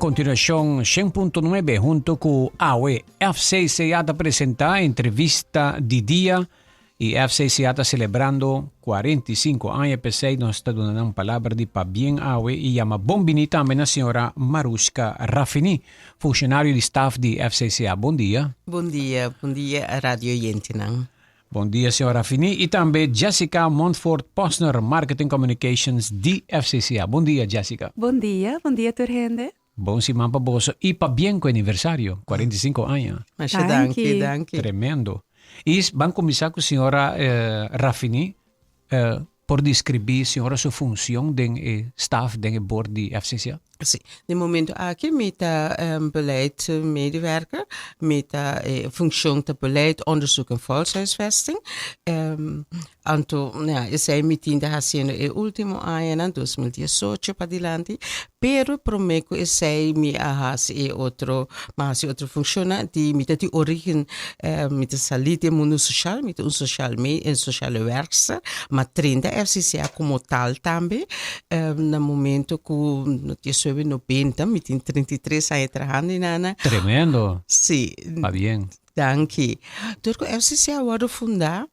Continuacion 100.9 hunto cu AWE FCCA ta presenta entrevista di dia y FCCA ta celebrando 45 aña pesey nos ta duna nan palabra di pabien awe y yama bon bini tambe na señora Marushka Rafini, funcionario di staff di FCCA. Bon dia. Bon dia, bon dia radio oyentenan. Bon dia señora Rafini y tambe Jessica Montfort Posner, Marketing Communications di FCCA. Bon dia Jessica. Bon dia, bon dia tur hende. Bon siman pa boso y pabien cu aniversario, 45 aña. Masha danki, danki. Tremendo. Y ban cuminsa cu señora Rafini, por describi señora su funcion den e staff, den e board di FCCA? Si, den momento aki mi ta beleid medewerker, mi ta e funcion ta beleid, onderzoek en volkshuisvesting. Anto, ja, esei mi tin ta haciendo e ultimo añanan, 2018 padilanti, pero prome cu esei mi a haci e otro, mi a haci otro funcionnan di, mi ta di origen, mi ta sali di e mundo social, mi ta un social me, un sociale werkster, m'a trenta FCCA como tal tambe, na momento cu 1990, mi tin 33 aña trahando inana. Tremendo! Si. Pabien. Danki. Dor cu FCCA a wordo funda,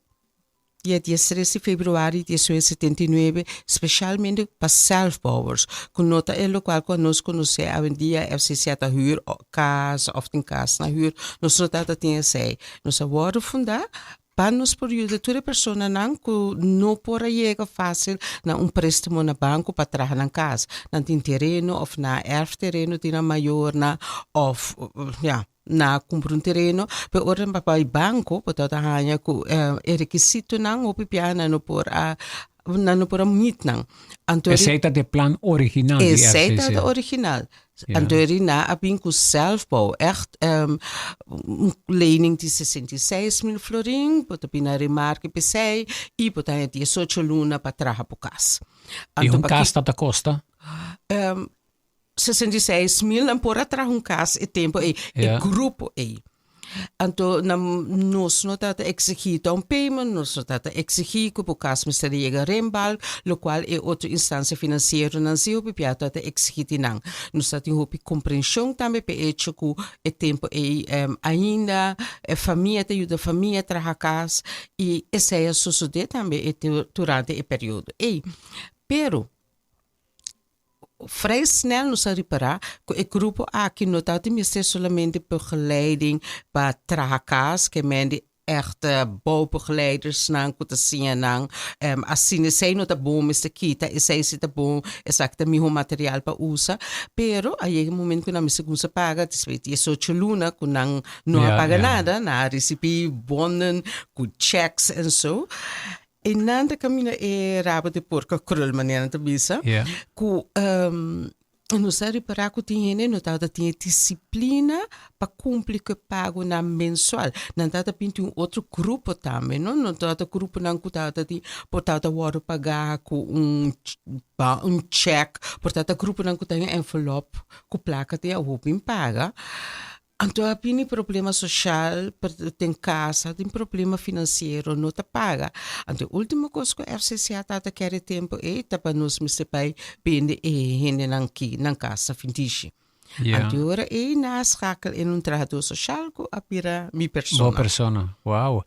dia 13 di februari 1979, specialmente pa zelfbouwers, cu no ta e locual cu anos conoce awendia, FCCA ta huur cas of tin cas na huur, nos no tabata tin esey. Nos a wordo funda pa nos por yuda tur e personanan cu no por a yega facil na un prestamo na banco pa traha nan cas. Nan tin tereno of nan a erf tereno di nan mayornan of ya. Na kumpra un tereno, pero ora nan bai banko bo ta haña ku e rekisitonan hopi bia nan no por a nan no por a meet nan. Anto Esei ta de plan original di FCC. Esei ta de original. Anto eri nan a bin ku zelfbouw, ègt un lening di 66 mil florin, bo ta bin na remarke p'esei i bo ta haña 18 luna pa traha bo kas. I un kas ta ta kosta? 66 mil nan por a traha un kas e tempo ei, e grupo ei. Anto nan nos no tabata exigí down payment, nos no tabata exigí ku bo kas mester a yega renbalk, lokual e otro instansia finansieronan si hopi bia tabata exigí di nan. Nos tabatin hopi komprenshon tambe p'e echo ku e tempo ei ainda e famia ta yuda famia traha kas i esei a sosodé tambe durante e periodo ei. Pero vrij snel nos a ripará ku e grupo aki no tabata mester solamente begeleiding pa traha kas, ke men di ègt bouwbegeleidersnan ku ta siña nan asina esei no ta bon mester kita, esei si ta bon, esaki ta mihó material pa usa, pero a yega un momento ku nan mester kuminsá paga despues di 18 luna ku nan no a paga nada, nan a risibí bonnen ku chèks en so. E nan ta camina e rabo di porco krul manera nan ta bisa cu nos a ripara cu tin hende no tabata tin e disciplina pa cumpli cu e pagonan mensual. Nan tabata binti un otro grupo tambe no, no tabata gruponan cu tabata tin por tabata wordo paga cu un un check, por tabata gruponan cu tabatin envelop cu placa tin awor bin paga. Anto a bini problema social den casa, tin problema financiero, no ta paga. Anto e ultimo cos cu FCCA tabata kere e tempo ey ta pa nos mester bay bende e hendenan ki nan casa findishi. Anto e ora ey nan a schakel in un trahador social cu a bira mi persona. Bo persona, wow.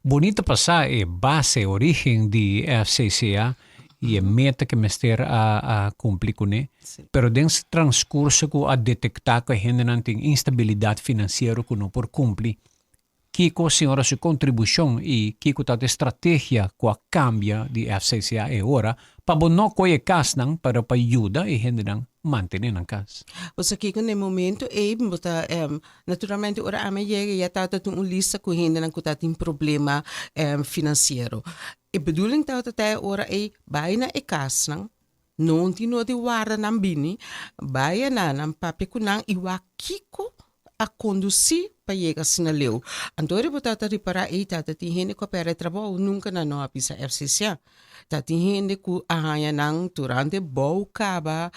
Bunita pa sa e base, origen di FCCA y e meta cu mester a cumpli cune. Pero den transcurso cu a detecta cu e hendenan tin instabilidad financiero cu no por cumpli, kico señora su contribucion y kico ta e strategia cu a cambia di FCCA e ora pa bo no coy e casnan pero pa yuda e hendenan mantene nan cas? Pasobra kico na e momento ey bo ta naturalmente ora ami a yega ya tabata tin un lista cu hendenan cu ta tin problema financiero. E bedoeling tabata ta e ora ey bay na e casnan. No tin no di warda nan bini, bai anan nan papia ku nan i wak kiko a kondusí pa yega asina leu. Anto ora bo tabata ripará ei tabata tin hende ku a pèrdè trabou, nunka nan no a bisa FCCA. Ta tin hende ku a haña nan durante bou kaba,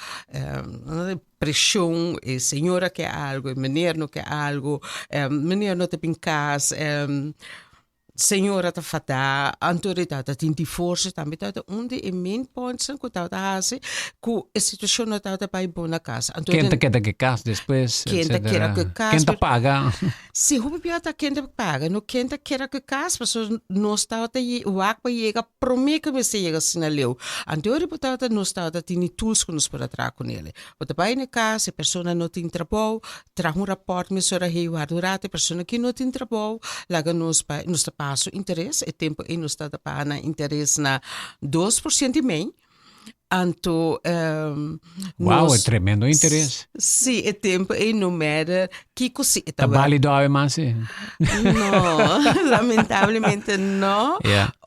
preshon, e señora ke algu, e meneer no ke algu, meneer no ta bin kas. Señora ta fada, anto e tabata tin divorcio tambe tabata un di e main points ku tabata hasi ku e situacion no tabata bai bon na cas. Anto Ken ta keda ku e cas despues, Ken ta etcetera. keda ku e cas, Ken ta paga? Si hopi bia ta ken ta paga, no ken ta keda ku e cas pasobra nos tabata wak pa yega prome ku mester yega asina leu. Anto ora bo tabata nos tabata tini tools ku nos por a traha kunele. Bo ta bai na e cas e persona no tin trabou, Traha un rapòrt mesora hey warda un rato e persona ki no tin trabou laga nos bai nos ta paga su interes e tempo ei nos ta paga nan interes na 2% i mei anto Wow e tremendo interes. Si e tempo ei no matter kiko si e ta Ta balido awe mas si? No lamentablemente no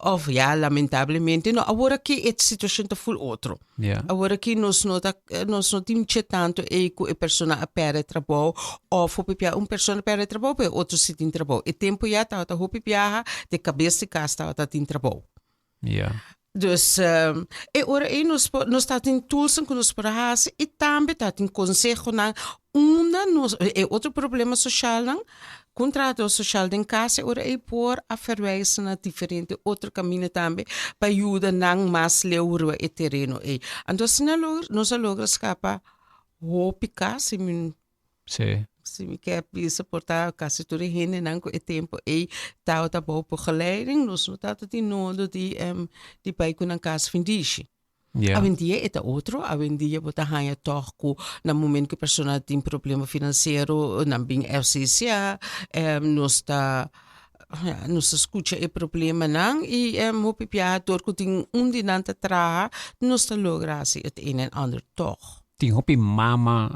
of ya lamentablemente no awor aki e situacion ta ful otro. Yeah. Awor aki nos no ta nos no tin che tanto ei ku e persona a perde trabou of hopi bia un persona perde trabou pero e otro si tin trabou. E tempo ya tabata hopi biaha de kabes di kas tabata tin trabou. Yeah. Dus e ora ei nos por nos tabatin toolsnan ku nos por a hasi i tambe tabatin konsehonan unda nos e otro problema soshalnan Ku un trahadó sosial den kas e ora ei por a verwijsa na diferente otro kaminda tambe pa yuda nan mas leu riba e tereno ei. Anto asina nos a logra skapa hopi kas, si mi Sí. si mi ke bisa por ta kasi tur e hendenan ku e tempu ei tabata bou begeleiding, nos no tabata tin nodo di di bai ku nan kas findishi. Yeah. Awendia e ta otro, awendia bo ta haña tòg ku na momento ku e persona tin problema finansiero nan bin FCCA, nos ta ja nos ta skucha e problemanan i hopi biaha dor ku tin un di nan ta traha nos ta logra hasi het een en ander tòg. Tin hopi mama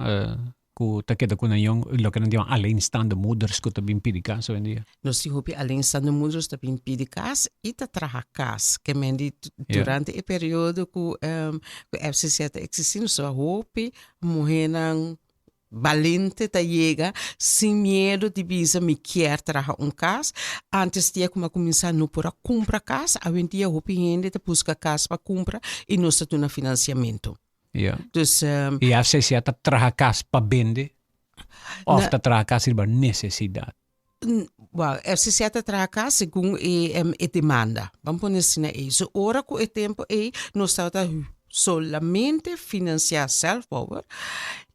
Ku ta keda ku nan yong, loke nan diman alleenstaande moeders ku ta bin pidi kas hoy en dia. Nos tin hopi alleenstaande moeders ta bin pidi kas i ta traha kas. Ke men di durante e periodo ku ku FCC ta eksistí nos tabata hopi muhénan balente ta yega sin miedo di bisa mi kier traha un kas. Antes dia ku mi a kuminsá no por a kumpra kas, awendia hopi hende ta buska kas pa kumpra i nos ta duna finansiamentu. Ja. Dus, um, I FCCA ta traha kas pa bende of ta traha kas riba nesesidat? Wel, FCCA ta traha kas segun e, um, e demanda. Ban pone asina ei. So ora ku e tempo ei nos tabata solamente finansiá zelfbouwer.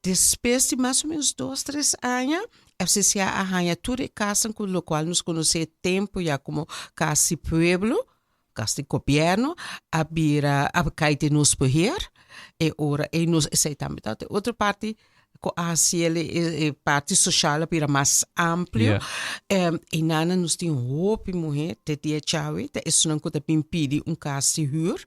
Despues di mas o menos dos, tres aña, FCCA a haña tur e kasnan ku lokual nos konosé tempo ya komo kas di pueblo. Kas di gobièrnu a bira a kai den nos beheer e ora ei nos esei tambe ta otro parti ku a hasi el e parti soshal a bira mas amplio i nana nos tin hopi muhé te dia djawe ta esunnan ku ta bin pidi un kas di hür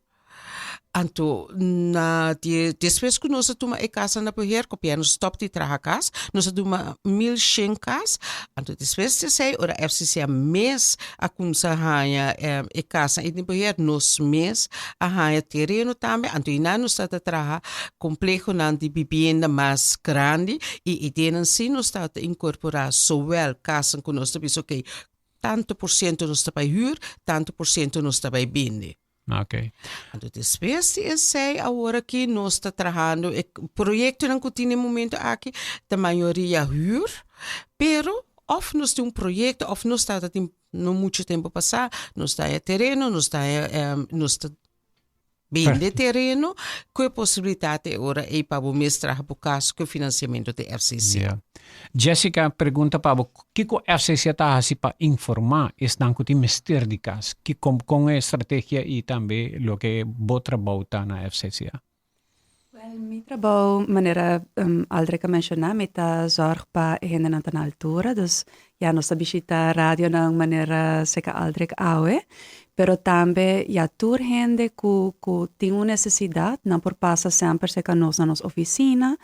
Anto na di despues ku nos a tuma e kasnan na beheer, gobièrnu stòp di traha kas, nos a tuma 1100 kas, anto despues di esei ora FCCA mes a kuminsá haña e kasnan ei den beheer, nos mes a haña tereno tambe, anto einan nos tabata traha komplehonan di bibienda mas grandi i ideanan si nos tabata inkorporá zowel kasnan ku nos ta bisa okey tantu por siento nos ta bai hür, tantu por siento nos ta bai bende. Ok. Anto despues di esei awor aki nos ta trahando e proyectonan ku tin e momento aki ta mayoria huur, pero of nos tin un proyecto of nos tabata tin no mucho tempo pasá nos ta haya tereno, nos ta haya nos ta bende tereno ku e posibilidat e ora ei pa bo mes traha bo kas ku e financiamento di FCC. Yeah. Jessica pregunta pa bo, kiko FCC ta hasi pa informá esnan ku tin mester di kas? Kiko kon e strategia i tambe loke bo trabou ta na FCCA? Wel, mi trabou, manera Aldrich a menshoná, mi ta zòrg pa e hendenan ta na altura. Dus ya nos ta bishita radionan manera seka Aldrich awe. Pero tambe ya tur hende ku ku tin un nesesidat nan por pasa semper serka nos na nos ofisina,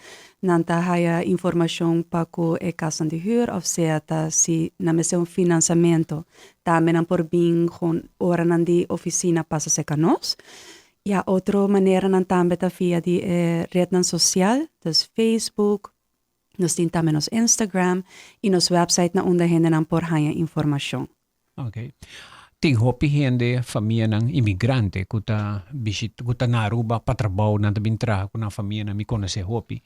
nan ta haya informashon pa ku e kasnan di hür òf sea ta si nan mester un finansiamentu tambe nan por bin gon oranan di ofisina pasa serka nos. Ya otro maneranan tambe ta via di e retnan sosial, dus Facebook, nos tin tambe nos Instagram i nos website na unda hendenan por haña informashon. Ok. Tin hopi hende, famianan imigrante ku ta bishit ku ta na Aruba pa trabou, nan ta bin traha ku nan famianan, mi konosé hopi.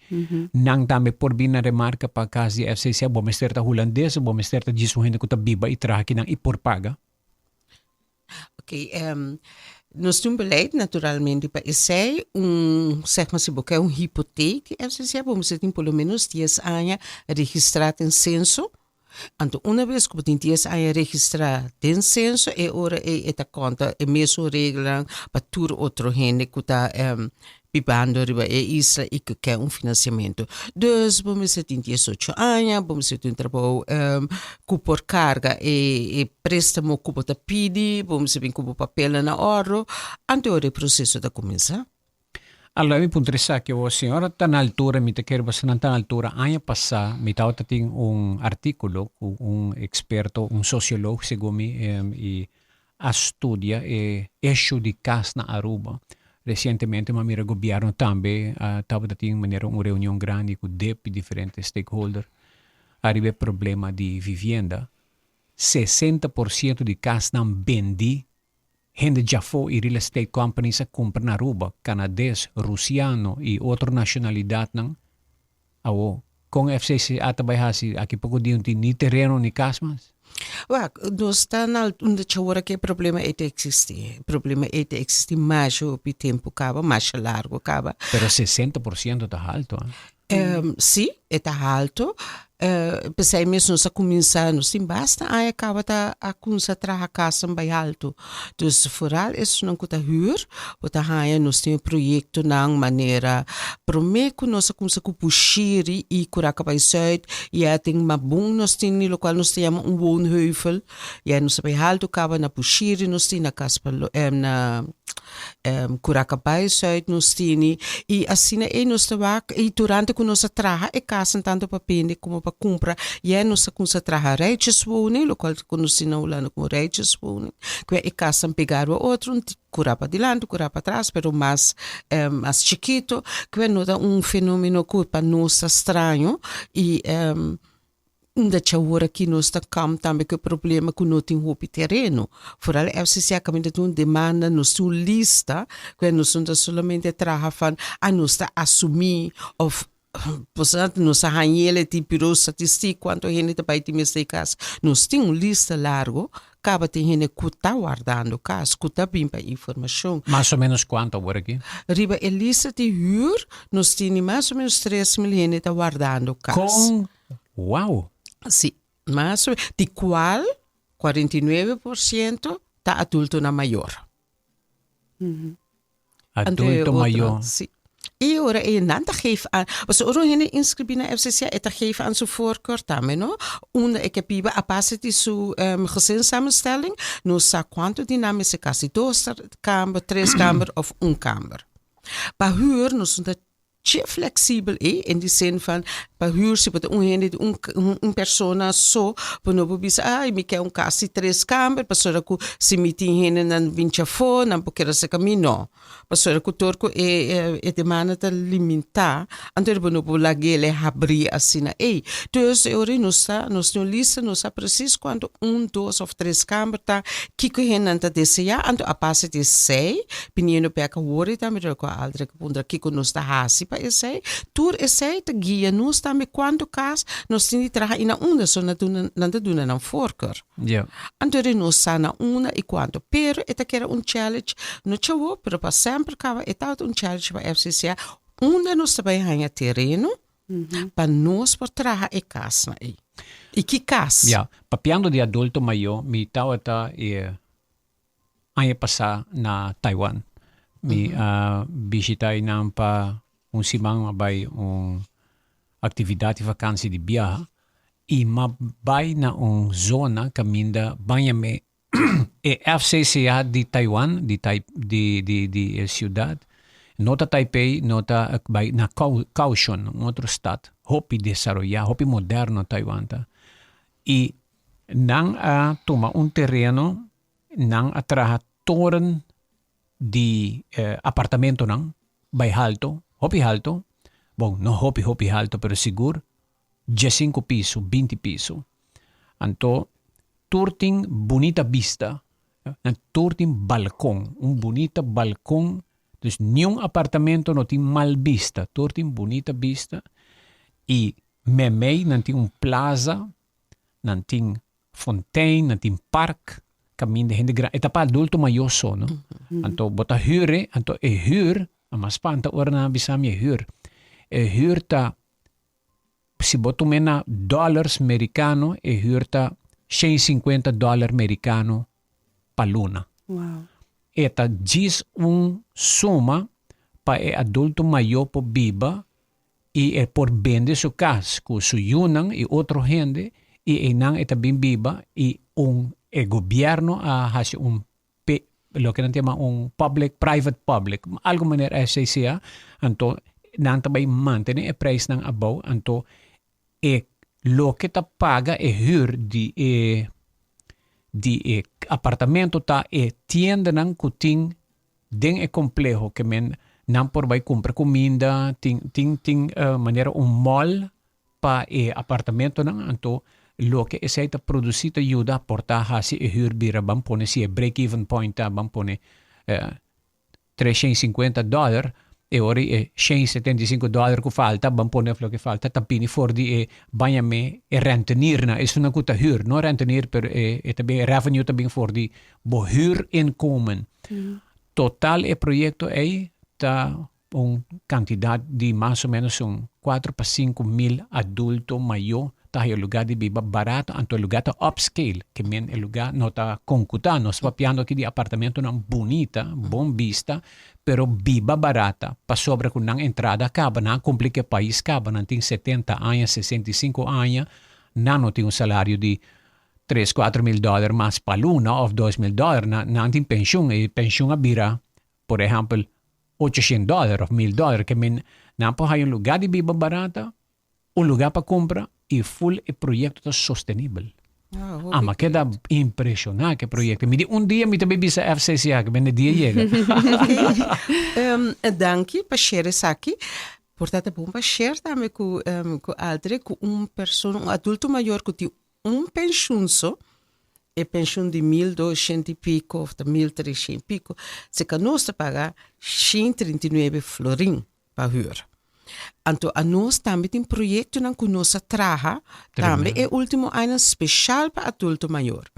Nan tambe por bin na remarka pa kas di FCCA, bo mester ta hulandes o bo mester ta djis un hende ku ta biba i traha akinan i por paga? Oké, nos tin un beleid naturalmente pa esei, un zeg maar si bo ke un hipoteek di FCCA bo mester tin por lo menos dies aña registrá den censo. Anto una bes ku bo tin dies aña registrá den censo e ora ei e ta konta e mesun reglanan pa tur otro hende ku ta bibando riba e isla i ku ke un finansiamentu. Dus bo mester tin diesocho aña, bo mester tin un trabou ku por karga e e préstamo ku bo ta pidi, bo mester bin ku bo papelnan na òrdu, anto ora e proseso ta kuminsá. Alò mi puntra esaki awor, señora ta na altura, mi ta kere boso nan ta na altura, aña pasá mi tabata tin un artíkulo ku un eksperto, un sosiolog segun mi, i a studia e issue di cas na Aruba. Recientemente mi a mira gobierno tambe a tabata tin manera un reunion grandi cu dep y diferente stakeholder ariba e problema di vivienda. 60% di casnan bendi hende djafo y real estate companies a cumpra na Aruba, Canades, Rusiano y otro nacionalidadnan. Awo, kon FCCA ta bai hasi aki poko dia no tin ni tereno ni kas mas? Wak, nos ta na unda tjawor aki e problema ei ta eksistí. E problema ei ta eksistí masha hopi tempu kaba, masha largu kaba. Pero 60% ta haltu, ah. Sí, e ta haltu. P'esei mes nos a kuminsá, nos tin basta aña kaba ta a kuminsá traha kasnan bai haltu. Dus foral esunnan ku ta hür, bo ta haña nos tin e proyektonan manera promé ku nos a kuminsá ku Bushiri i Curaca bai Zuid, ya tin Mabon nos tin lokual nos ta yama un woonheuvel, ya nos a bai haltu kaba na Bushiri nos tin na Kaspalo na Curaca bai Zuid nos tini i asina ei nos ta wak i durante ku nos a traha e kasnan tantu pa bende komo pa kumpra ya nos a kuminsá traha rijtjeswoning lokual ta konosí na Hulanda komo rijtjeswoning ku e kasnan pegá riba otro un kura padilanti kura patras pero mas mas chikito ku no ta un fenomeno ku pa nos ta straño i Unda djawor aki nos ta kam tambe ku e problema ku no tin hopi tereno. Foral FCC a kaminda tin un demanda, nos tin un lista ku nos no ta solamente traha van a nos ta asumí òf nos a hañ'el e tin buro statistik kuantu hende ta bai tin mester di kas. Nos tin un lista largu, kaba tin hende ku ta wardando kas, ku ta bin pa informashon. Mas o menos kuantu awor aki? Riba e lista di hür nos tini mas o menos 3000 hende ta wardando kas. Kon Wow! Sí, mas o di cual 49% ta adultonan mayor. Adulto mayor. Sí. I ora e nan ta geef aan, pasobra ora un hende inscribí na FCCA e ta geef aan su voorkeur tambe, no? Unda e ke biba a base di su gezinssamenstelling, nos sa cuanto di nan mester casi dos kamber, tres kamber of un kamber. Pa huur nos no ta Che flexibel ei, in di zin van pa huur si bo ta un hende di un un persona so bo no por bisa ay mi ke un kas di tres kamber pasobra ku si mi tin hendenan bin chafó nan por keda serka mi no pasobra ku tur ku e e demanda ta limitá anto bo no por lag'el e habrí asina ei dus e ora ei nos ta nos tin un lista nos sa presis kuantu un dos òf tres kamber ta kiko e hendenan ta deseá anto a base di esei biniendo bek awor ei tambe ku Aldrich Puntra kiko nos ta hasi pa esei. Tur esei ta guia nos tambe kuantu kas nos tin di traha i na unda, so nan duna nan ta duna nan voorkeur. Ja. Anto di nos sa na unda i kuantu. Pero e ta keda un challenge, no chawó, pero pa semper kaba e tabata un challenge pa FCCA, unda nos ta bai haña tereno pa nos por traha e kasnan ei. I ki kas? Ja, papiando di adulto mayó, mi tabata e Aña pasá na Taiwan. Mi a bishita einan pa un siman, m'a bai un aktividat di vakansi di biaha i m'a bai na un zona kaminda baña me e FCCA di Taiwan, di Tai di di di e siudat, no ta Taipei, no ta bai na Kaohsiung, un otro stat hopi desaroyá, hopi moderno Taiwan ta. I nan a tuma un tereno Nan a traha toren di apartamentonan bai halto, hopi halto, bon no hopi hopi halto pero sigur diesinku piso, binti piso. Anto tur tin bunita bista, nan tur tin balkon, un bunita balkon, dus niun apartamento no tin mal bista, tur tin bunita bista i memei nan tin un plaza, nan tin fontein, nan tin park. kaminda hende gran, e ta pa adulto mayor so, no? Anto bo ta huur e, anto e huur, a mas spanta ora nan a bisa mi e huur. E huur ta, si bo tum'é na dollars merikano, e huur ta 150 dollar merikano pa luna. Wow. E ta djis un suma pa e adulto mayor por biba i e por bende su kas ku su yunan i otro hende i einan e ta bin biba i un e gobierno a hasi un P loke nan ta yama un public private public algo manera FCCA anto nan ta bai mantene e prijsnan abou anto e loke ta paga e huur di e di e apartamento ta e tiendanan ku tin den e kompleho ke men nan por bai kumpra kuminda tin tin tin manera un mall pa e apartamentonan anto loke esei ta produsi ta yuda por ta hasi e huur bira ban pone si e break even point ta ban pone 350 dollar e ora e 175 dollar ku falta ban pone of loke falta ta bini for di e bañame e renteniernan esunnan ku ta huur no rentenier pero e e ta bin e revenue ta bin for di bo huurinkomen total e proyecto ei ta Un kantidat di mas o ménos un kuater pa sinku mil adulto mayó ta haya lugá di biba barato, anto e lugá ta upscale, ke men e lugá no ta konkutá. Nos ta papiando aki di apartamentonan bunita, bon bista, pero biba barata, pasobra ku nan entrada a kaba, nan a kumpli ku e pais kaba, nan tin setenta aña, 65 aña, nan no tin un salario di tres, kuater mil dòler mas pa luna òf 2000 dòler, nan tin penshun, e penshun a bira Por ehèmpel, 800 dòler òf 1000 dòler ke men nan por haña un lugá di biba barata, un lugá pa kumpra i ful e proyekto ta sostenibel. Ah, Ama keda impreshoná ku e proyekto. Mi di un dia mi ta bai bisa FCCA ke men e dia yega. Um, danki pa share esaki. Por ta ta bon pa share tambe ku um, ku Aldrich ku un persona, un adulto mayor ku tin Un penshun so, e penshun di 1200 i piko of ta 1300 i piko, si ka nos ta paga 139 florin pa hür. Anto anos tambe tin proyektonan ku nos a traha tambe e ultimo añanan speshal pa adulto mayor.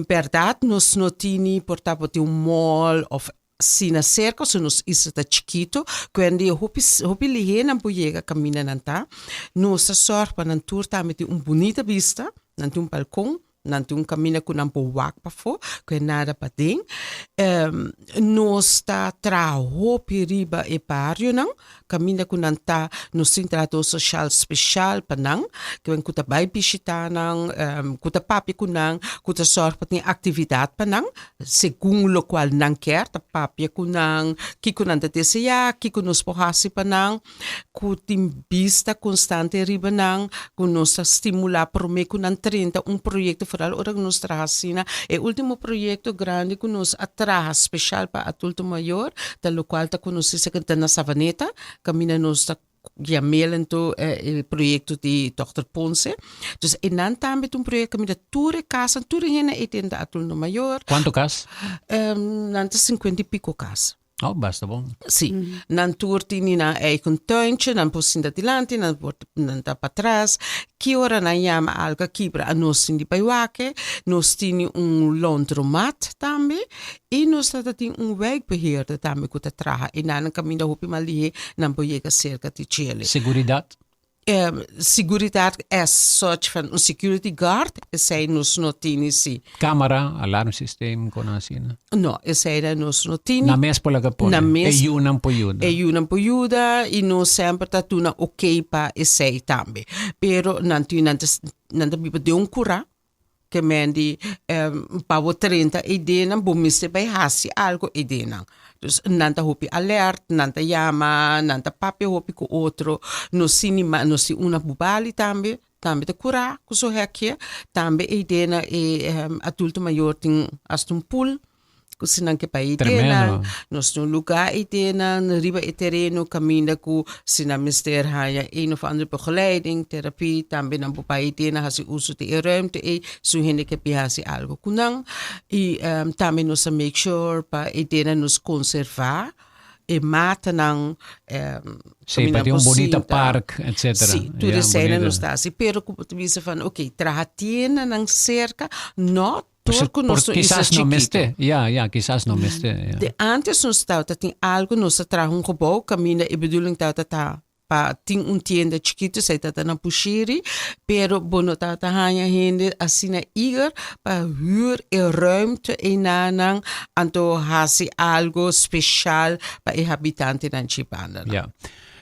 Bèrdat nos no tini por ta bo tin un mall of Si na serka su nos isla ta chikito, kuende hopi hopi lihé nan por yega kaminda nan ta. Nos ta sòrg pa nan tur tambe tin un bunita bista, nan tin un balkon, nan tin un kaminda ku nan por wak pafó, ku e nada paden. Nos ta traha hopi riba e barionan, kaminda ku nan ta, nos tin trahadó sosial speshal pa nan, ku ta bai bishitá nan, ku ta papia ku nan, ku ta sòrg pa tin aktividat pa nan. Segun lokual nan kier ta papia ku nan, kiko nan ta deseá, kiko nos por hasi pa nan, ku tin bista konstante riba nan, ku nos ta stimulá promé ku nan drenta un proyekto, foral ora ku nos traha asina. E último proyekto grandi ku nos a traha speshal pa adulto mayor ta lokual ta konosí ta na Savaneta, kaminda nos ta Yamel anto e proyecto di Dòkter Ponce. Dus e nan tambe ta un proyecto kaminda tur e kasnan, tur e hende ei tin ta adulto mayor. Kuantu kas? Nan ta sinkuenta i piko kas. Oh, basta bon. Si. Nan tur tini nan eigen tuintje, nan por sinta dilanti, nan por nan ta patras. Ki ora nan yama algu a kibra, anos tin di bai wak. Nos tini un laundromat tambe. I nos ta ta tin un wijkbeheerder tambe ku ta traha i nan kaminda hopi mas lihé nan por yega serka di djele. Seguridat? Seguridat as such van un security guard esei nos no tini si. Kamera, alarmsysteem, kon asina? No, esei nos no tini. Nan mes por laga pone? Nan mes. E yunan por yuda? E yunan por yuda i nos semper ta duna oké pa esei tambe. Pero nan tin nan ta nan ta biba den un kurá. Ke men di pa bo 30 idenan bo mester bai hasi algo idenan. Dus nan ta hopi alert, nan ta yama, nan ta papia hopi ku otro. Nos tin nos tin una bubali tambe, tambe ta kurá ku su hekje. Tambe e idenan e adulto mayor tin hasta un pool. Ku si nan ke bai Tremendo. idenan, nos tin un lugá idenan riba e tereno kaminda ku si nan mester haña een of andere begeleiding, terapie, tambe nan por bai idenan hasi uso di e ruimte ei, si un hende ke bin hasi algo ku nan. I tambe nos a make sure pa idenan nos konservá e matanan. Sí, pa tin un bonita park, etcetera. Sí, tur esei nan nos ta hasi. Pero ku bo ta bisa van, oké, traha tiendanan serka, no. Tur ku nos un isla Kisas no chikitu. mester. Ja, ja, kisas no mester. Ja. De antes nos tabata tin algu, nos a traha un gebouw kaminda e bedoeling tabata ta pa tin un tienda chikitu, esei tabata na Pushiri, pero bo no tabata haña hende asina eager pa huur e ruimte einanan anto hasi algu speshal pa e habitantenan dje bandanan. Ja.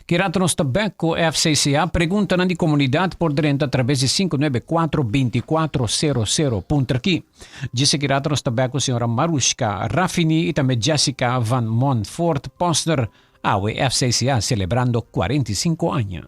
Ki rato nos ta bek ku FCCA? Preguntanan di komunidat por drenta atraves di 594 2400. Puntra ki. Djise ki rato nos ta bek ku señora Marushka Raffini i tambe Jessica van Montfort Posner. Awe FCCA selebrando 45 aña.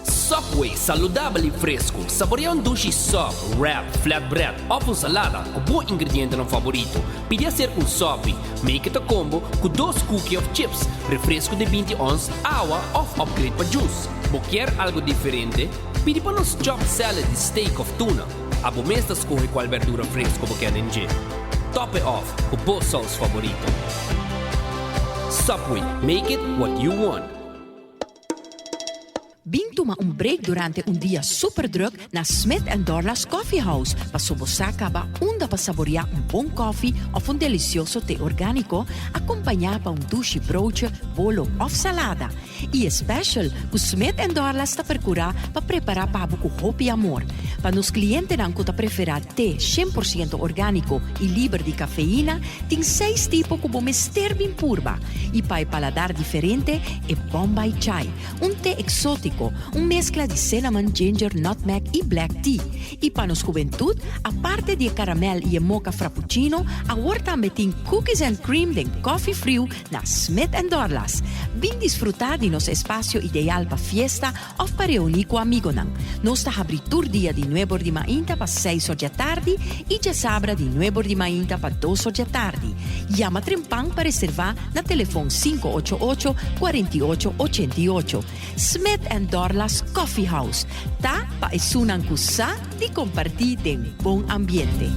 Subway, saludabel y fresco. Saborea un dushi sub, wrap, flatbread of un salada cu bo ingredientenan favorito. Pidi acerca un sopi, make it a combo cu dos cookie of chips, refresco di binti ons, awa of upgrade pa juice. Bo kier algo diferente? Pidi pa nos chopped salad di steak of tuna. Abo mes ta scoge cual berdura fresco bo kier den dje. Top it off cu bo saus favorito. Subway, make it what you want. Bin tuma un break durante un dia super druk na Smith and Dorlas Coffee House paso bo sa caba unda pa saborea un bon koffie of un delicioso te organico acompaña pa un dushi broodje, bolo of salada. Y e special cu Smith and Dorlas ta percura pa prepara pa bo cu hopi amor. Pa nos clientenan cu ta prefera te 100% organico y liber di cafeina, tin seis tipo cu bo mester bin purba. Y pa e paladar diferente, e Bombay Chai. Un te exótico, un mezcla di cinnamon, ginger, nutmeg y black tea. Y pa nos hubentud, aparte di e caramel y e mocha frappuccino, awor tambe tin cookies and cream den coffee friu na Smith and Dorlas. Bin disfruta di nos espacio ideal pa fiesta of pa reuni cu amigonan. Nos ta habri tur dia di nuebor di mainta pa seis or djatardi y djasabra di nuebor di mainta pa dos or djatardi. Yama trempan pa reserva na telefon 588 48 88. Smith and Dorlas Coffee House ta pa esunnan ku sa di kompartí den bon ambiente.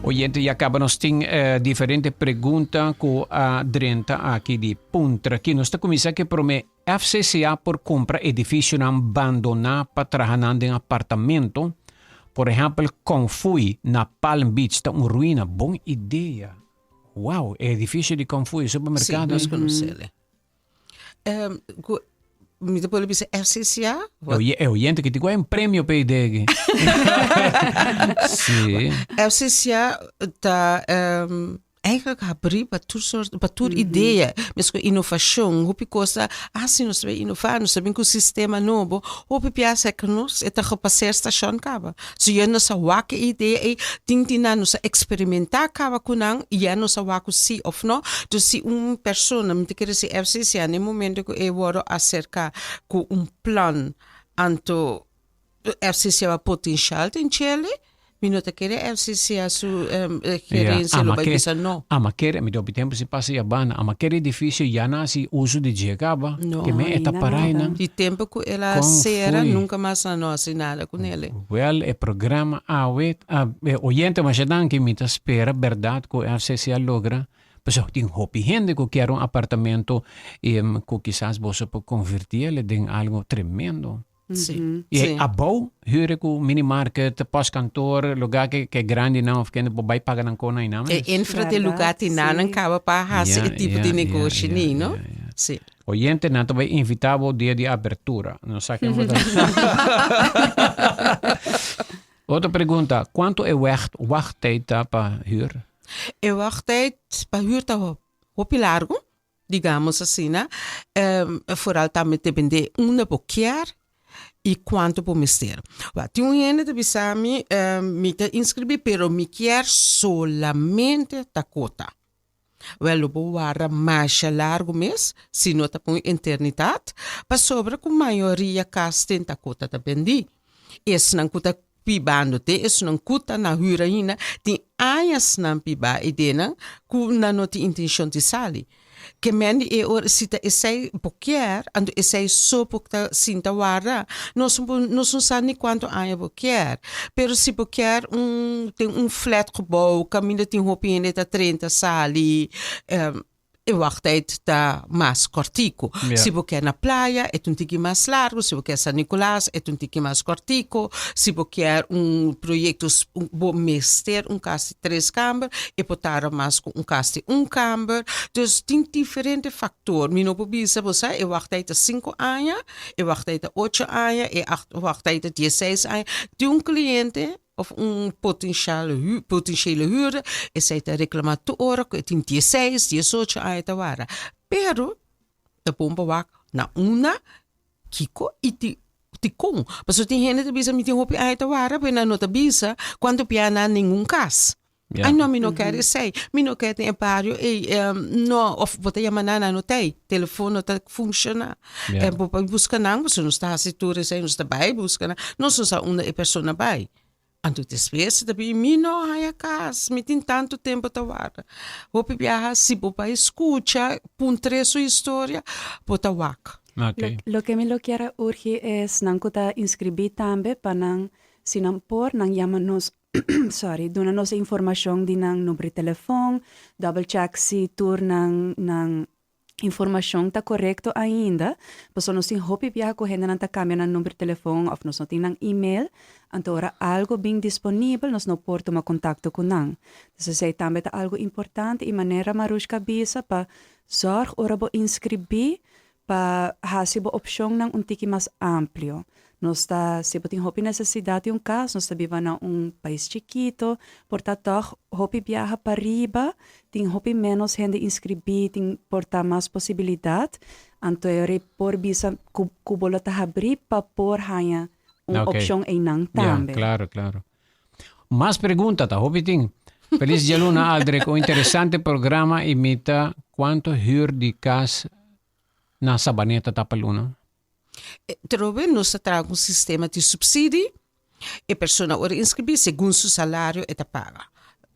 Oyente, ya caba nos tin eh, diferente pregunta cu a drenta aki di puntra. Aquí nos ta cuminsa que prome FCCA por compra edificionan bandona pa traha nan den apartamento. Por ehempel, Confui na Palm Beach ta un ruina. Bon idea. Wow, e edificio di Confui, supermercado. Sí, nos conocele. Um, ku, mi te puede bisa FCCA? E, e oyente que te un premio pe idea. sí. FCCA ta um, eigenlijk habri pa tur soort, pa tur idea. Mes ku innovacion, hopi cosa, ah si nos sabe innova, nos sabe ku sistema nobo, hopi piasa ku nos e ta gepasseer station kaba. So ya nos a wak e idea ei, tin tin nan nos a experimentá kaba ku nan i ya nos a wak ku si of no. Dus si un persona, mi ta kere si FCCA na e momento ku e wòrdu aserká ku un plan, anto FCCA a potenshal den djele, mi no ta kere FCCA su gerensia lo bai bisa no. Ama kere, mi ta hopi tempu sin pasa ya banda, ama kere edifisio ya nan hasi uso di dje kaba, ke men e ta para einan. Di tempu ku el a sera nunka mas nan no hasi nada ku nele. Wel e programa awe, e oyente masha danki, mi ta spera berdad ku FCC a logra, pasobra tin hopi hende ku kier un apartamento ku kisas boso por konverti el den algo tremendo. Sí. Y sí. abou huur ku mini market, postkantoor, lugar ke ke grandi nan of kende por bai paga nan kona y nan. E infra de lugar ti nan kaba pa hasi e tipo di negoshi ni, no? Sí. Oyente nan ta bai invita bo dia di abertura. No sa ken bo ta. Otro pregunta, cuanto e wacht wachttijd ta pa huur? E wachttijd pa huur ta hopi largo. digamos asina, vooral tambe depende unda bo kier y cuanto bo mester. Wak, tin un hende ta bisa mi, mi ta inscribi pero mi kier solamente Dakota. Wel lo bo warda masha largo mes, si no ta pa un eternidad, pasobra cu mayoria cas den Dakota ta bendi. Esnan cu ta bibando te esnan cu ta na huur ainda tin añasnan biba e denan cu nan no tin intencion di sali. Ke men di e ora si ta esey bo kier anto esey so bo ta sinta warda nos nos no sa ni cuanto aña bo kier pero si bo kier un den un flatgebouw caminda tin hopi hende ta drenta sali E wachttijd ta mas kòrtiku. Ja. Si bo ke na playa, e ta un tiki mas largu. Si bo ke San Nicolas, e ta un tiki mas kòrtiku. Si bo kier un proyekto, bo mester un kas di tres kamber, e por tarda mas ku un kas di un kamber. Dus tin diferente faktor. Mi no por bisa bo sa e wachttijd ta sinku aña, e wachttijd ta ocho aña, e wachttijd ta diesseis aña. Tin un kliente Of un potencial hu potentiële huurder, esei ta reclama tur ora cu e tin dieseis, diesocho aña ta warda. Pero ta bon pa wak na una kico y ti dicon. Pasobra tin hende ta bisa mi tin hopi aña ta warda, pero nan no ta bisa cuanto bia nan ningun cas. Ja. Ay no, mi no kier esei, mi no kier den e bario ei, no, of bo ta yama nan, nan no ta ei, telefon no ta funciona. Ja. En bo bai buska nan, pasobra nos ta hasi tur esei, nos ta bai buska nan, nos no sa unda e persona bai. Anto despues ta bin, mi no haya kas, mi tin tantu tempu ta warda. Hopi biaha si bo bai skucha, puntr'é su historia, bo ta wak. Ok. Loke mi lo kier a urgi es nan ku ta inskribí tambe pa nan, si nan por, nan yama nos sorry, duna nos e informacion di nan number di telefon, double check si tur nan nan informacion ta corecto ainda, pasobra nos tin hopi biaha cu hendenan ta cambia nan number di telefon of nos no tin nan email, anto ora algo bin disponibel nos no por tuma contacto cu nan. Dus esey tambe ta algo importante y manera Marushka a bisa pa zorg ora bo inscribi Pa hasi bo opshonnan un tiki mas amplio. Nos ta, si bo tin hopi nesesidat di un kas, nos ta biba na un pais chikito, por ta tòg hopi biaha pariba, tin hopi ménos hende inskribí, tin por ta mas posibilidat. Anto e ora ei por bisa ku ku bo lo ta habrí pa por haña un Oké. opshon einan Ja, tambe. klaro, klaro. Mas pregunta ta hopi tin. Feliz djaluna Aldrich, un interesante programa y mi ta cuanto huur di cas na Sabaneta ta pa luna? Trobe nos ta traha ku un sistema di subsidi, e persona ora inscribi segun su salario e ta paga.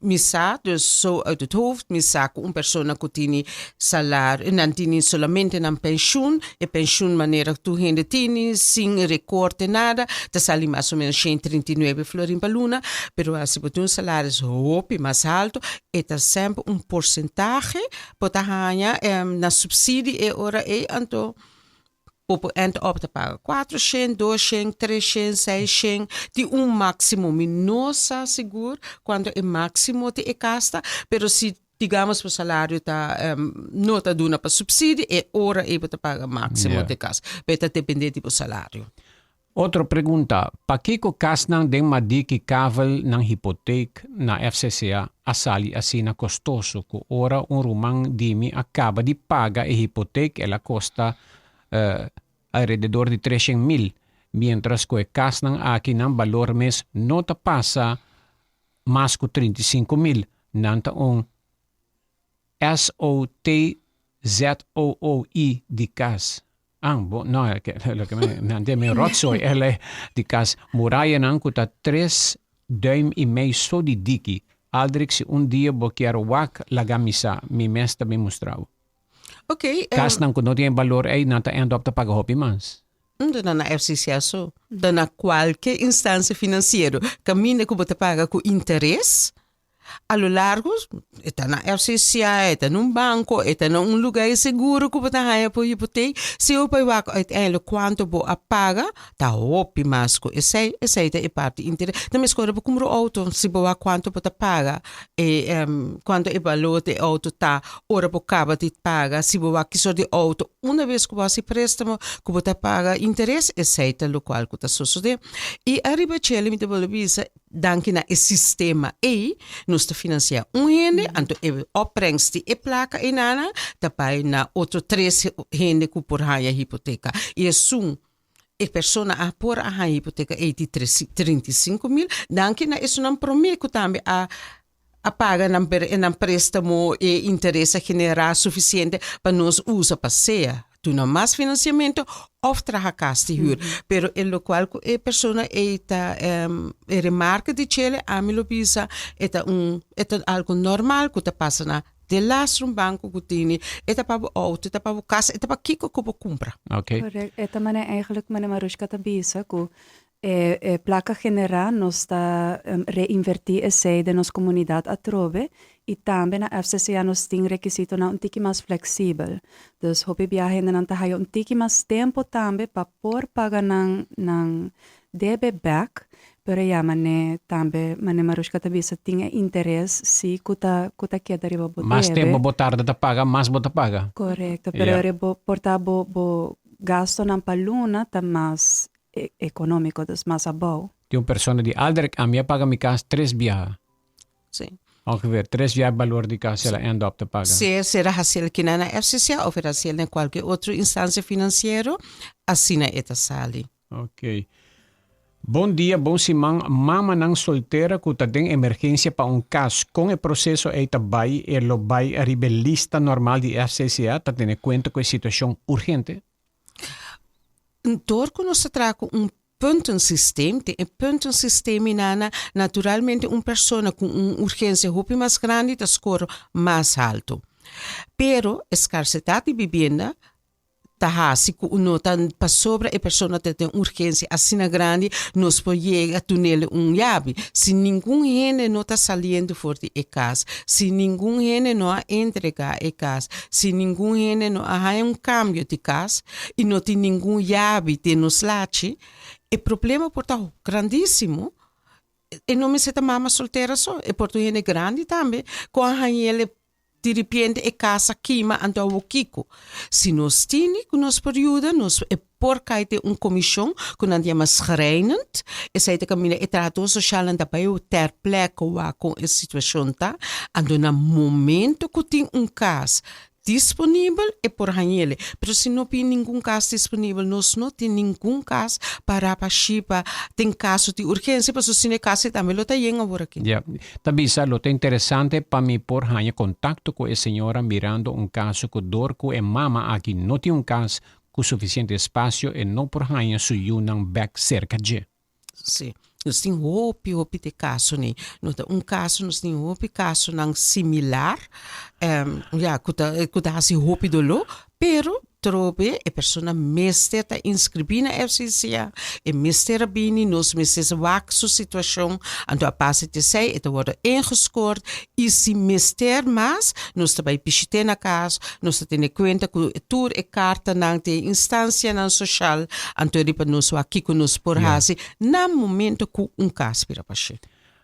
Mi sa, dus zo uit het hoofd, mi sa ku un persona ku tini salario, nan tini solamente nan penshun, e penshun manera tur hende tini, sin rekorte nada, ta sali mas o menos shen trinta i nuebe florin pa luna, pero si bo tin un salaris hopi mas haltu, e ta semper un porsentahe bo ta haña na supsidi e ora ei, anto Bo por end up ta paga kuatroshen, doshen, treshen, seishen, tin un máksimo. Mi no sa sigur kuantu e máksimo di e kas ta, pero si digamos bo salario ta no ta duna pa supsidio, e ora ei bo ta paga máksimo di e kas. Pero e ta depende di bo salario. Otro pregunta, Pakiko kasnan den Madiki Kavel nan hipoteek na FCCA a sali asina kostoso ku ora un ruman di mi a kaba di paga e hipoteek el a kosta alrededor di treshen mil, mientras ku e kasnan aki nan balor mes no ta pasa mas ku 35 mil, nan ta un SOTZOOI di kas. Ah, bo, no, loke mi, mi mi rotzooi, ele di kas murayanan ku ta 3 duim i mei so di diki. Aldrich, si un dia bo kier wak laga mi sa, mi mes ta bin mustra bo. Ok. Kasnan ku no tin balor ei, nan ta end up ta paga hopi mas. Ta na FCCA so. Ta na kualke instansia finansiero. Kaminda ku bo ta paga ku interes, a lo largo e ta na FCCA, e ta na un banko, e ta na un lugá seguro ku bo ta haña por hipotek. Si bo bai wak uiteindelijk kuantu bo a paga, ta hopi mas ku esei. Esei ta e parti interes. Ta meskor bo kumpra un outo si bo wak kuantu bo ta paga e kuantu e balor di e outo ta ora bo kaba di paga. Si bo wak ki sort di outo una bes ku bo hasi prestamo ku bo ta paga interes, esei ta lokual ku ta sosodé. I ariba chele mi ta bolbe bisa. Danki na e sistema ei, nos ta finansiá un hende, anto e opbrengst di e plaka einanan ta bai na otro tres hende ku por haña hipoteka. I esun e persona a por a haña hipoteka ei di tres 35.000, danki na esunnan promé ku tambe a a paga nan nan préstamo, e interes a generá sufisiente pa nos usa pa sea duna mas finansiamentu òf traha kas di hür. Pero e lokual ku e persona ei ta e remarke di chele ami lo bisa e ta un e ta algu normal ku ta pasa na delas un banko ku tini e ta pa bo outo e ta pa bo kas e ta pa kiko ku bo kumpra. Okay. Correct. E ta manera eigenlijk manera Marushka ta bisa ku E e plaka generá nos ta reinvertí esei den nos komunidat atrobe i tambe na FCCA nos tin rekisitonan un tiki mas fleksibel. Dus hopi bia hendenan ta haya un tiki mas tempu tambe pa por paga nan nan debe bèk, pero ya mané tambe mané Marushka ta bisa tin e interes si ku ta ku ta keda riba bo Mas debe. tempu bo tarda ta paga, mas bo ta paga. Korekto, pero Ya. ora bo por ta bo bo gastonan pa luna ta mas económico, dus mas abou. Di un persona di Aldrich, ami a paga mi cas tres biaha. Sí. Ongeveer tres biaha e balor di cas el a end up ta paga. Sea ser a haci el kina na FCCA of el haci el na cualkier otro instancia financiero, asina e ta sali. Ok. Bon dia, bon siman. Mamanan soltera cu ta den emergencia pa un cas, con e proceso ey ta bay? E lo bay ariba e lista normal di FCCA ta tene cuenta cu e situacion urgente? Dor ku nos ta traha ku un puntensysteem, den e puntensysteem inana naturalmente un persona ku un urgensia hopi mas grandi ta skor mas haltu. Pero e skarsedat di bibienda ta hasi ku no ta pasobra e persona ta den urgensia asina grandi nos por yega dunele un yabi. Si ningun hende no ta saliendo for di e kas, si ningun hende no a entregá e kas, si ningun hende no a haña un kambio di kas i no tin ningun yabi den nos lachi, e problema por ta grandísimo. E no mester ta mama soltera so, e por ta un hende grandi tambe ku a hañ'el e Di ripiente e kas a kima, anto awor kiko? Si nos tini ku nos por yuda, nos e por kai den un komishon ku nan ta yama schrijnend. Esei ta kaminda e trahador soshalnan ta bai ter plekke wak kon e situashon ta. Anto na momento ku tin un kas disponibel e por hañ'el. Pero si no bin ningun kas disponibel, nos no tin ningun kas para pa shipa den kaso di urgensia, pasobra si no e kas ei tambe lo ta yen awor aki. Ya. Ta bisa lo ta interesante pa mi por haña kontakto ku e señora mirando un kaso ku dor ku e mama aki no tin un kas ku sufisiente espasio e no por haña su yunan bèk serka dje. Sí, nos tin hopi, hopi di kaso ni. No ta un kaso, nos tin hopi kasonan similar, ya, ku ta, ku ta hasi hopi doló, pero trobe e persona mester ta inskribí na FCCA, e mester a bini, nos mester wak su situashon, anto a base di esei e ta wòrdu ingeskoord i si mester mas, nos ta bai bishit'é na kas, nos ta tene kuenta ku tur e kartanan di e instansianan soshal, anto riba nos wak kiko nos por hasi na momento ku un kas bira bashí.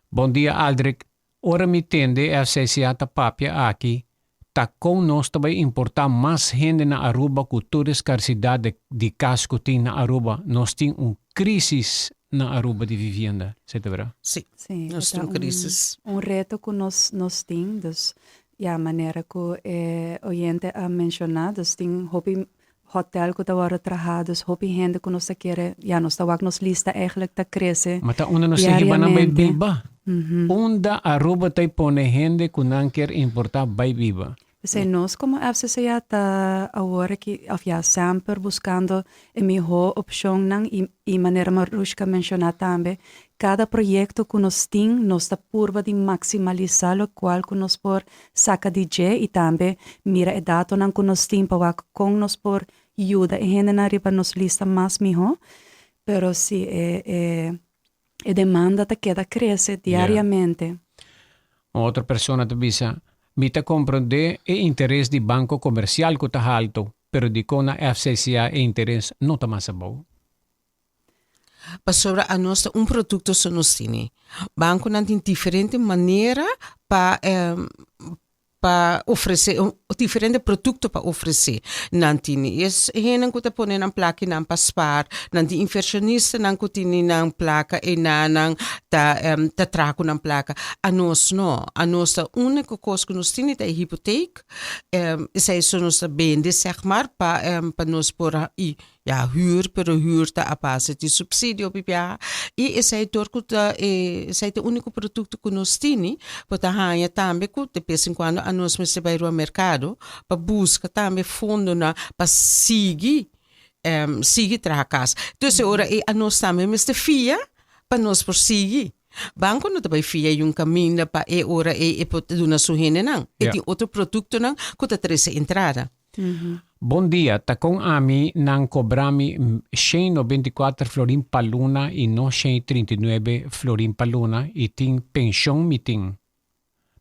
Bon dia Aldrich, ora mi tende FCCA ta papia aki, ta kon nos ta bai importá mas hende na Aruba ku tur e skarsidat di kas ku tin na Aruba, nos tin un krisis na Aruba di vivienda, esei ta bera? Sí, Sí, nos e ta tin un krisis. un reto ku nos nos tin, dus ya manera ku e oyente a menshoná, dus tin hopi hotel ku ta wòrdu trahá, dus hopi hende ku nos ta kere, ya nos ta wak nos lista eigenlijk ta krese Ma ta unda nos tin hiba nan bai diariamente. biba? Unda Aruba ta pone hende ku nan kier importá bai biba? P'esei nos komo FCCA ta awor aki, òf ya semper buskando e mihó opshonnan i i manera Marushka menshoná tambe, kada proyekto ku nos tin nos ta purba di maksimalisá lokual ku nos por saka di dje i tambe mira e datonan ku nos tin pa wak kon nos por yuda e hendenan riba nos lista mas mihó. Pero si e e e demanda ta keda krese diariamente. Un otro persona ta bisa, Mi ta komprondé e interes di banko komersial ku ta haltu, pero dikon na FCCA e interes no ta mas abou? Pasobra anos ta un produkto so nos tene. Bankonan tin diferente manera pa. pa ofresé, diferente produkto pa ofresé. Nan tin es hendenan ku ta pone nan plakinan pa spaar, nan tin inversionistanan ku tini nan plaka e nan ta ta traha ku nan plaka. Anos no, anos ta úniko kos ku nos tini ta e hipoteek, esei so nos ta bende sèg mar pa pa nos por i Ya huur, pero huur ta a base di subsidio bibiaha i esei dor ku ta e esei ta e úniko produkto ku nos tini, bo ta haña tambe ku de bes en kuando anos mester bai riba merkado pa buska tambe fondonan pa sigui sigui traha kas. Entonces e ora ei anos tambe mester fia pa nos por sigui. Banko no ta bai fia yun kaminda pa e ora ei e por duna su hendenan. E tin otro produktonan ku ta trese entrada. Bon dia, ta kon ami nan kobra mi shen 94 florin pa luna i no 139 florin pa luna i tin penshon mi tin.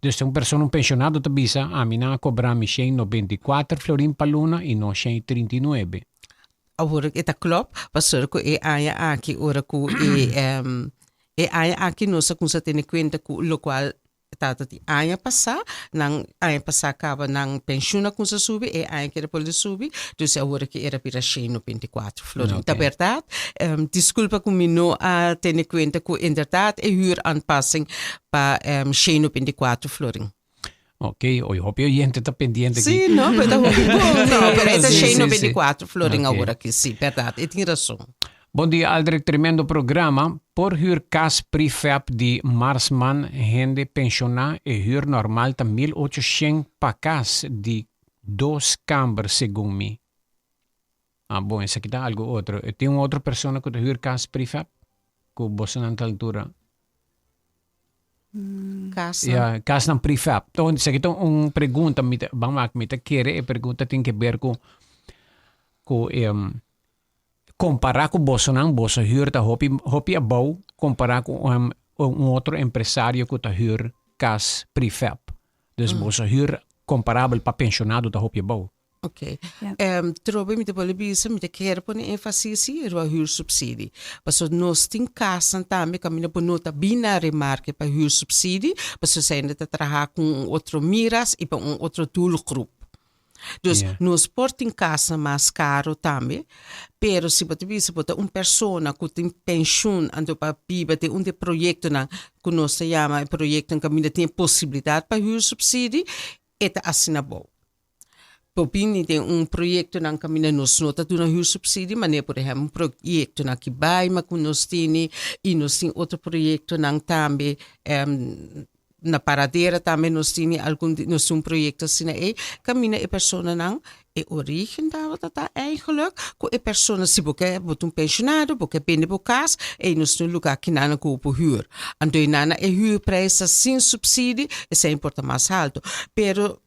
Dus un persona un penshonado ta bisa ami nan a kobra mi 194 florin pa luna i no 139. Awor e ta klop, pasobra ku e aña aki ora ku e e aña aki nos a kumsa tene kuenta ku lokual Tata di aña pasá, nan aña pasá kaba nan penshun a kumsa subi, e aña keda por di subi, dus awor aki era bira 194 florin. Ta bèrdat, diskulpa ku mi no a tene kuenta ku inderdat e huuraanpassing pa 194 florin. Ok, oye hopi oyente ta pendiente aki. Sí, no, pero ta hopi bon, no, pero e ta 194 florin awor aki, sí, bèrdat, e tin rason. Bon dia Aldrich tremendo programa. Por huur cas prefab di Marsman hende pensiona e huur normal ta 1800 pa cas di dos kamber segun mi. Ah bon esaki ta algo otro. E tin un otro persona cu ta huur cas prefab cu bosonan ta altura? Casnan. Ja, casnan prefab. Ton esaki ta un pregunta mi ta ban wak mi ta kere e pregunta tin ke ber cu cu e Kompará ku bosonan, boso hür ta hopi hopi abou kompará ku un otro empresario ku ta hür kas prefab. Dus boso hür komparabel pa penshonado ta hopi abou. Oké. Trobe mi ta bolbe bisa, mi ta kere pone énfasis riba hürsubsidie. Pasobra nos tin kasnan tambe kaminda bo no ta bin na remarke pa hürsubsidie, pasobra esei ta traha ku un otro miras i pa un otro doelgroep. Dus nos por tin kasnan mas karo tambe, pero si bo ta bisa bo ta un persona ku tin penshun anto pa biba den un di e proyektonan ku nos ta yama e proyektonan kaminda tin e posibilidat pa huursubsidie, e ta asina abou. Bo bini den un proyektonan kaminda nos no ta duna huursubsidie, manera por ehèmpel un proyektonan aki Baima ku nos tini i nos tin otro proyektonan tambe Na Paradera tambe nos tini algun di nos tin un proyecto asina ei caminda e personanan e origen tabata ta eigenlijk cu e persona si bo ke bo ta un pensionado bo ke bende bo cas ei nos tin un lugar kinan cu bo por huur anto einan e huurprijs ta sin subsidie esei por ta mas halto pero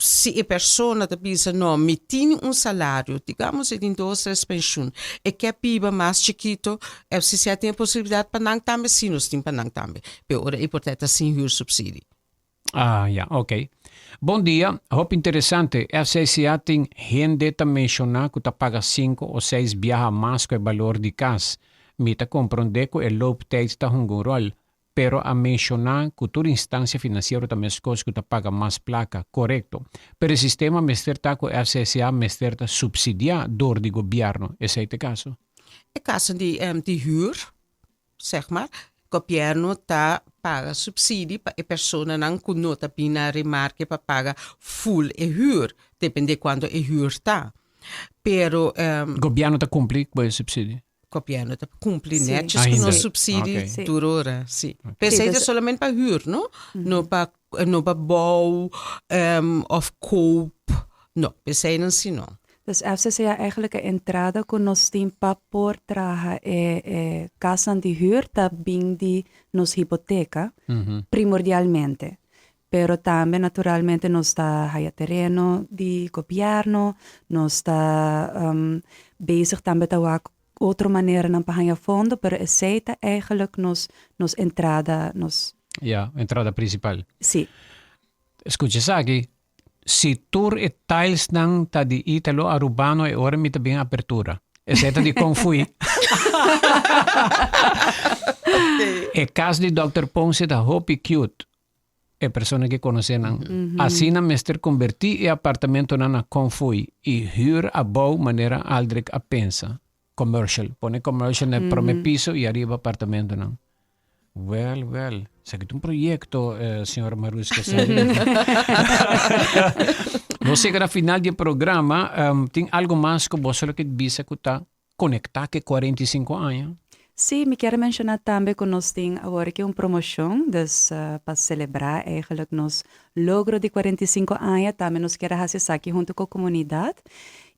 Si e persona ta bisa no mi tin un salario, digamos e tin dos tres penshun, e ke biba mas chikito, FCCA tin e posibilidat pa nan tambe? Si nos tin pa nan tambe, pero ora e por ta e ta sin huursubsidie. Ah ya, ok. Bon dia, hopi interesante. FCCA tin hende ta menshoná ku ta paga sinku o seis biaha mas ku e balor di kas. Mi ta komprondé ku e looptijd ta hunga un ròl, Pero a menshoná ku tur instansia finansiero ta meskos ku ta paga mas plaka, korekto. Pero e sistema mester ta ku FCCA mester ta supsidiá dor di gobièrnu. Esei ta e kaso? E kaso di di hür, seg maar, gobièrnu ta paga supsidie pa e personanan ku no ta bin na remarke pa paga ful e hür, depende kuantu e hür ta. Pero. Gobièrnu ta kumpli ku e supsidie? Gobierno ta cumpli netjes cu nos subsidie tur ora, si. P'esei ta solamente pa huur, no? No pa no pa bou of koop, no, p'eseinan si no. Dus FCCA eigenlijk e entrada cu nos tin pa por traha e e casnan di huur ta bin di nos hipoteca primordialmente. Pero tambe naturalmente nos ta haya tereno di gobierno, nos ta bezig tambe ta wak otro maneranan pa haya fondo, pero esey ta eigenlijk nos nos entrada, nos. Ya, entrada principal. Si. Scucha esaki, si tur e tilesnan ta di Italo Arubano e ora mi ta bin apertura. Esey ta di con fui. E cas di Dòkter Ponce ta hopi cute. E persona ke konosé nan. Asina mester kombertí e apartamentonan na konfooi i hür abou manera Aldrich a pensa. Commercial. Pone commercial na e prome piso i ariba apartamentonan. Wel, wel. Esaki ta un proyekto, señora Maruska. Nos yega na final di e programa. Tin algo mas ku boso lo ke bisa ku ta konektá ku e 45 aña? Sí, mi kier a menshoná tambe ku nos tin awor aki un promoshon, dus pa selebrá eigenlijk nos logro di 45 aña, tambe nos kier a hasi esaki huntu ku komunidat.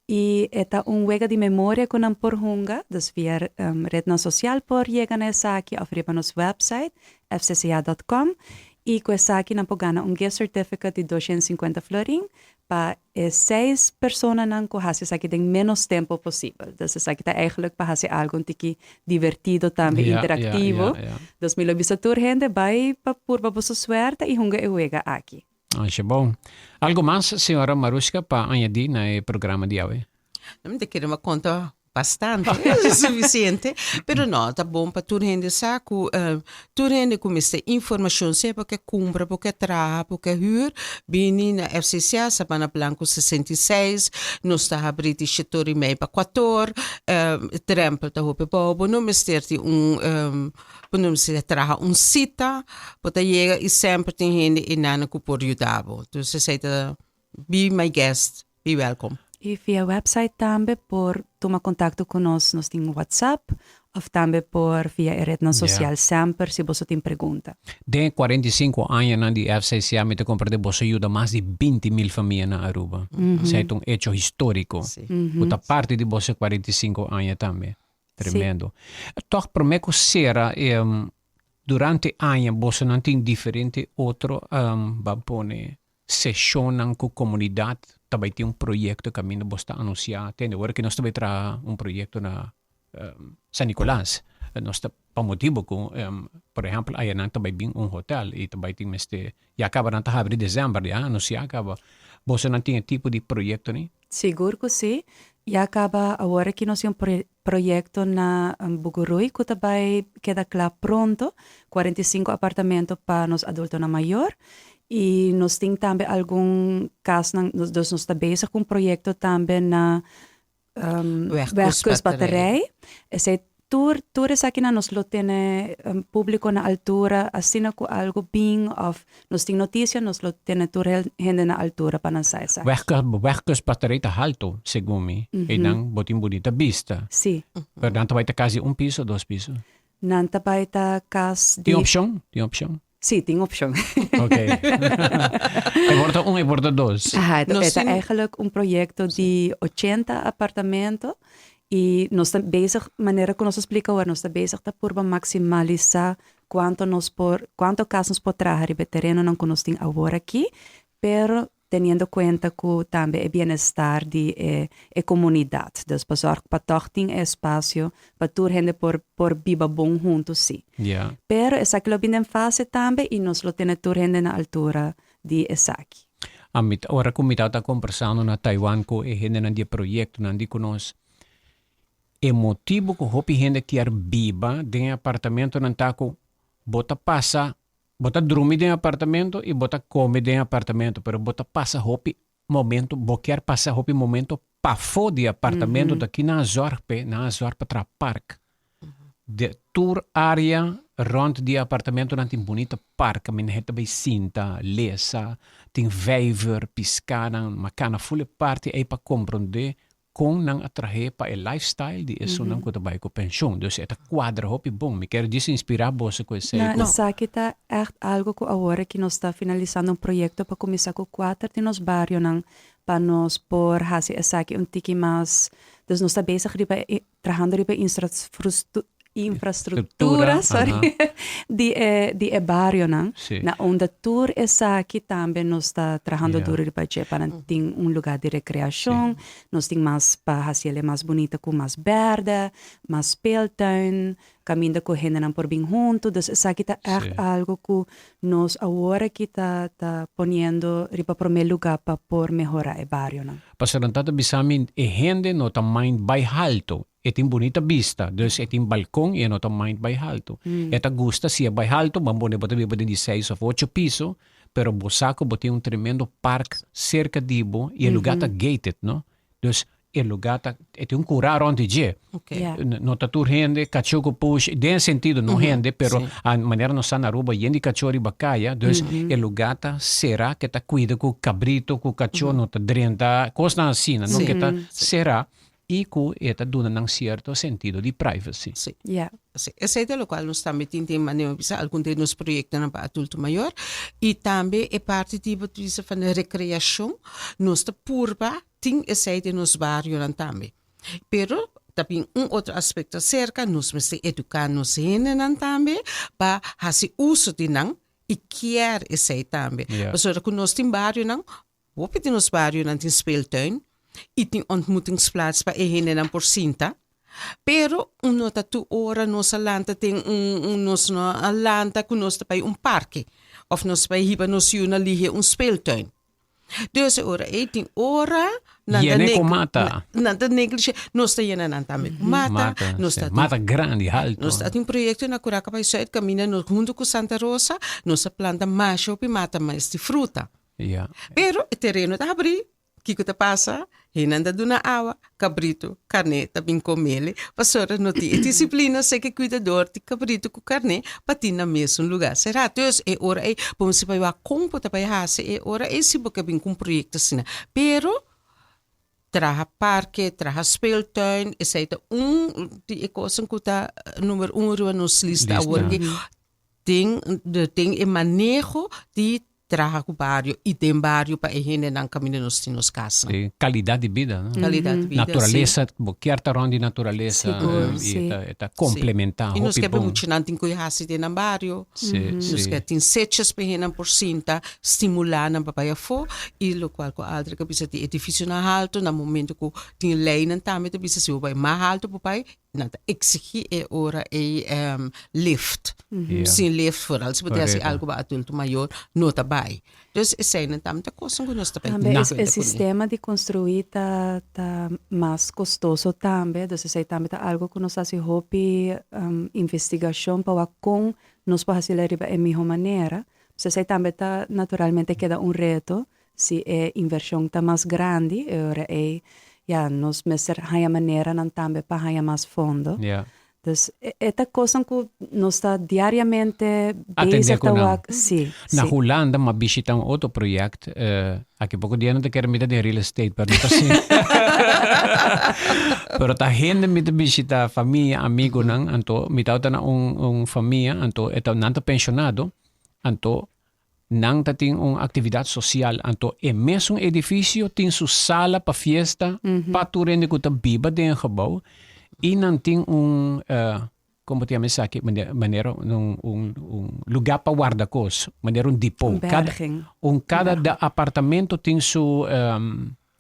I e ta un wega di memoria ku nan por hunga, dus via retnan sosial por yega na esaki òf riba nos wèpsait fcca dòt kòm i ku esaki nan por gana un gift certificate di 250 florin pa e seis personanan ku hasi esaki den ménos tempu posibel. Dus esaki ta eigenlijk pa hasi algu un tiki divertido tambe, interaktivo. Dus mi lo bisa tur hende bai pa purba boso suerte i hunga e wega aki. Asha bon. Algo mas, señora Marushka, pa añadí na e programa di awe? Mi ta kere mi a konta bastante, sufisiente, pero no, ta bon pa tur hende sa ku tur hende ku mester informashon sea bo ke kumpra, bo ke traha, bo ke hür, bini na FCCA, Sabana Blanco 66, nos ta habrí di shetor i mei pa kuator, drèmpel ta hopi bou, bo no mester di un Bo no mester traha un sita, bo ta yega i semper tin hende einan ku por yuda bo. Dus esei ta be my guest, be welkom. I via website tambe por tuma kontakto ku nos, nos tin WhatsApp òf tambe por via e retnan sosial semper si boso tin pregunta. Den e 45 añanan di FCCA mi ta komprende boso yuda mas di 20 mil famia na Aruba. Esei ta un echo historico ku ta parti di boso 45 aña tambe. Tremendo. Tòg promé ku sera e durante aña bosonan tin diferente otro ban pone seshonnan ku komunidat ta bai tin un proyekto kaminda bos ta anunsiá tende ora ku nos ta bai traha un proyekto na San Nicolas nos ta pa motibu ku por ehèmpel ayanan ta bai bin un hotèl i ta bai tin mester ya kaba nan ta habri desèmber ya anunsiá kaba bosonan tin e tipo di proyekto ni? Sigur ku si. Ya kaba awor aki nos tin un proyekto na Bugurui ku ta bai keda kla pronto, 45 apartamento pa nos adultonan mayor. I nos tin tambe algun kasnan, dus nos ta bezig ku un proyekto tambe na Wegkustbatterij. Esei Tur tur esakinan nos lo tene publico na altura asina cu algo bin of nos tin noticia nos lo tene tur hende na altura pa nan sa esaki. Wegkustbatterij ta halto segun mi eynan bo tin bunita bista. Si. Pero nan ta bai ta cas di un piso o dos piso? Nan ta bai ta cas di. Tin opcion? Tin opcion? Si, tin opcion. Ok. E por ta un, e por ta dos. Aha, e ta eigenlijk un proyecto di 80 apartamento y nos ta bezig, manera cu nos a splica awor, nos ta bezig ta purba maximalisa cuanto nos por, cuanto cas nos por traha riba e terenonan cu nos tin awor aki, pero teniendo cuenta cu tambe e bienestar di e e comunidad. Dus pa zorg pa tog tin e espacio pa tur hende por por biba bon hunto si. Pero esaki lo bin den fase tambe y nos lo tene tur hende na altura di esaki. Ami ta ora cu mi tabata combersando na Taiwan cu e hendenan di e proyectonan di cu nos, e motibo cu hopi hende kier biba den e apartamentonan ta cu bo ta pasa Bo ta drumi den apartamento y bo ta come den apartamento, pero bo ta pasa hopi momento, bo kier pasa hopi momento pafó di apartamento, ta ki nan a zorg p'e? Nan a zorg pa traha park. De tur area rond di apartamentonan tin bunita park, kaminda hende ta bay sinta, lesa, tin vijver, piscanan, macana ful e parti ey pa comprende Kon nan a trah'é pa e lifestyle di esunnan ku ta bai ku penshun. Dus e ta kuadra hopi bon. Mi kier djis inspirá boso ku esei. Na, esaki ta ègt algu ku awor aki nos ta finalisando un proyekto pa kuminsá ku kuater di nos barionan pa nos por hasi esaki un tiki mas, dus nos ta bezig riba e trahando riba e infrastructura sorry di e di e barionan na unda tur esaki tambe nos ta trahando duro riba dje pa nan tin un lugar di recreacion nos tin mas pa haciele mas bunita cu mas berde mas speeltuin caminda cu hendenan por bin hunto dus esaki ta echt algo cu nos awor aki ta ta poniendo riba prome lugar pa por mehora e barionan. Pasobra nan ta ta bisa mi e hende no ta mind bay halto E tin bunita bista, dus e tin balkon i e no ta mind bai haltu. E ta gusta si e bai haltu, ban pone bo ta biba den di seis of ocho piso, pero bo sa ku bo tin un tremendo park serka di bo i e lugá ta gated, no? Dus e lugá ta, e tin un kurá rònt di dje. No ta tur hende, kachó ku push, den e sentido no hende, pero a manera nos sa na Aruba yen di kachó riba kaya, dus e lugá ta será ke ta kuida ku kabrito, ku kachó no ta drenta, kosnan asina, no ke ta será i ku e ta duna nan sierto sentido di privacy. Sí. Sí. Esei ta lokual nos tambe tin den manera bisa algun den nos proyektonan pa adulto mayor i tambe e parti di bo ta bisa van rekreashon nos ta purba tin esei den nos barionan tambe. Pero ta bin un otro aspekto aserka, nos mester eduká nos hendenan tambe pa hasi uso di nan i kier esei tambe. Pasobra ku nos tin barionan, hopi di nos barionan tin speeltuin i tin ontmoetingsplaats pa e hendenan por sinta, pero un no ta tur ora nos a lanta den un, nos no a lanta ku nos ta bai un parke òf nos bai hiba nos yu na lihe un speeltuin. Dus e ora ei tin ora nan ta Yene ku mata. Nan ta negligé. Nos ta yena nan tambe ku mata. Mata, Nos sí. ta tin Mata grandi, haltu. Nos ta tin proyekto na Curaca bai Zuid kaminda nos huntu ku Santa Rosa nos a planta masha hopi mata mas di fruta. Ja. Pero e tereno ta habrí. Kiko ta pasa? Hennan ta duna awa, kabritu, karné ta bin komele, pasobra no tin e disiplina seke kuidador di kabritu ku karné pa tin na mesun lugá será. Dus e ora ei bo mester bai wak kon bo ta bai hasi e ora ei si bo ke bin ku un proyekto asina. Pero traha parke, traha speeltuin, esei ta un di e kosnan ku ta number un riba nos lista awor aki. Den den e maneho di traha ku bario i den bario pa e hendenan kaminda nos tin nos kasnan. E kalidat di bida, no? Kalidat di bida, si. Naturalesa, bo kier ta rònt di naturalesa Sigur, i si. ta e ta komplementá I nos hopi ke pa bon. muchanan tin ku hasi den nan bario. Si, Nos si. ke tin sitjes pa e hendenan por sinta, stimulá nan pa bai afó i lokual ku Aldrich a bisa di edifisionan haltu na momento ku tin leinan tambe ta bisa si bo bai mas haltu bo bai Nan ta exigí e ora ei lift. Sin lift vooral si bo ta hasi algo pa adulto mayor no ta bai. Dus eseinan tambe ta kosnan ku nos ta bai Tambe tene e kuenta kuné. sistema di construí ta ta mas kostoso tambe, dus esei tambe ta algo ku nos hasi hopi investigashon pa wak kon nos por hasiel riba e miho manera. Dus esei tambe ta naturalmente keda un reto Si e invershon ta mas grandi, e ora ei ya nos mester haña maneranan tambe pa haña mas fondo. Dus e ta kosnan ku nos ta diariamente Atendé bezig ku ta nan. wak. Sí, Na sí. Hulanda m'a bishita un otro project, aki poko dia no ta kere mi ta den real estate, pero no ta asina. Pero ta hende mi ta bishita, famia, amigonan, anto mi tabata na un un famia, anto e ta nan ta penshonado, anto Nan ta tin un actividad social, anto e mesun edificio tin su sala pa fiesta pa tur hende cu ta biba den e gebouw y nan tin un, con bo ta yama esaki, manera un un lugar pa warda cos, manera un depot. Un berging. Un cada apartamento tin su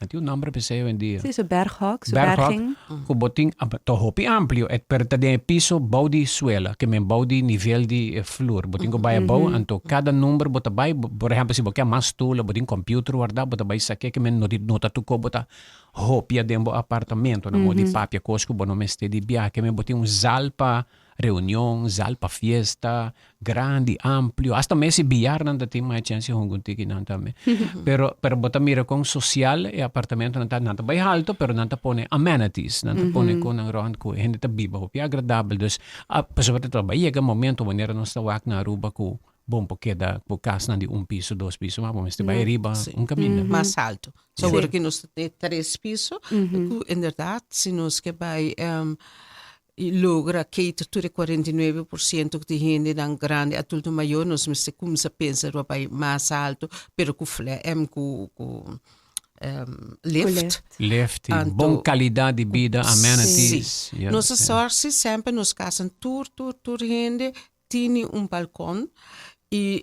Nan tin un nomber pa esei hoendia. Sí, su berghok, su Berghok, berging. ku bo tin, ta hopi amplio, et pero ta den e piso bou di suela, ke men bou di nivel di e flur. Bo tin ku bai abou, anto kada number bo ta bai, por ehempel si bo ke mas stoel of bo tin computer wardá, bo ta bai sak'é ke men no di no ta tuko bo ta hopia den bo apartamento, na modo di papia kos ku bo no mester di biaha, ke men bo tin un zal pa reunion, zal pa fiesta, grandi, amplio, hasta mes e billarnan ta tin mas chance hunga un tiki nan tambe. Pero, pero bo ta mira con social e apartamentonan ta, nan ta bai halto, pero nan ta pone amenities, nan ta pone con nan rond cu hende ta biba hopi agradabel. Dus, a, pasobra ta bai yega momento wanneer nos ta wak na Aruba cu bon por keda cu casnan di un piso, dos piso, ma bo mester bai ariba un caminda. Mas halto. So awor ki nos ta den tres piso, cu inderdaad si nos ke bai I logra cater tur e 49% di hendenan grandi, adulto mayor, nos mester cuminsa pensa riba bay mas alto, pero cu fle em cu cu lift. Lift y Anto bon calidad di bida, amenities. Si. Nos a zorg si semper nos casanan tur tur tur hende tini un balcon y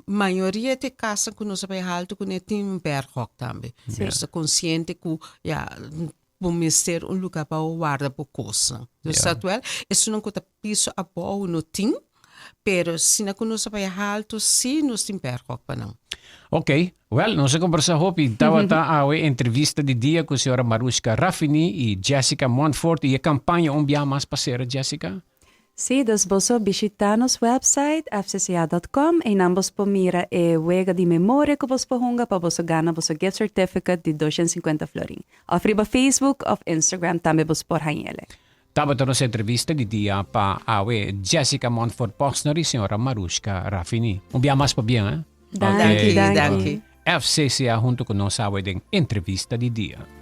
mayoria di e casanan cu nos a bay halto cune tin un berghok tambe. Nos ta consciente cu ya Bo mester un lugar pa bo warda bo kosnan. Dus dat wel, esunnan ku ta piso abou no tin, pero sina ku nos a bai haltu si nos tin berghok pa nan. Ok, wel nos a kombersa hopi. Tabata awe entrevista di dia ku señora Marushka Raffini i Jessica Montfort i e kampaña un bia mas pa sera Jessica. Sí, dus boso bishitá nos website fcca.com einan bos por mira e wega di memoria ku bos por hunga pa boso gana boso gift certificate di 250 florin. Òf riba Facebook òf Instagram tambe bos por hañ'ele. Tabata nos entrevista di dia pa awe Jessica Montfort Posner y señora Marushka Rafini. Un bia mas pa bien, eh? Danki, danki. FCCA hunto cu nos awe den entrevista di dia.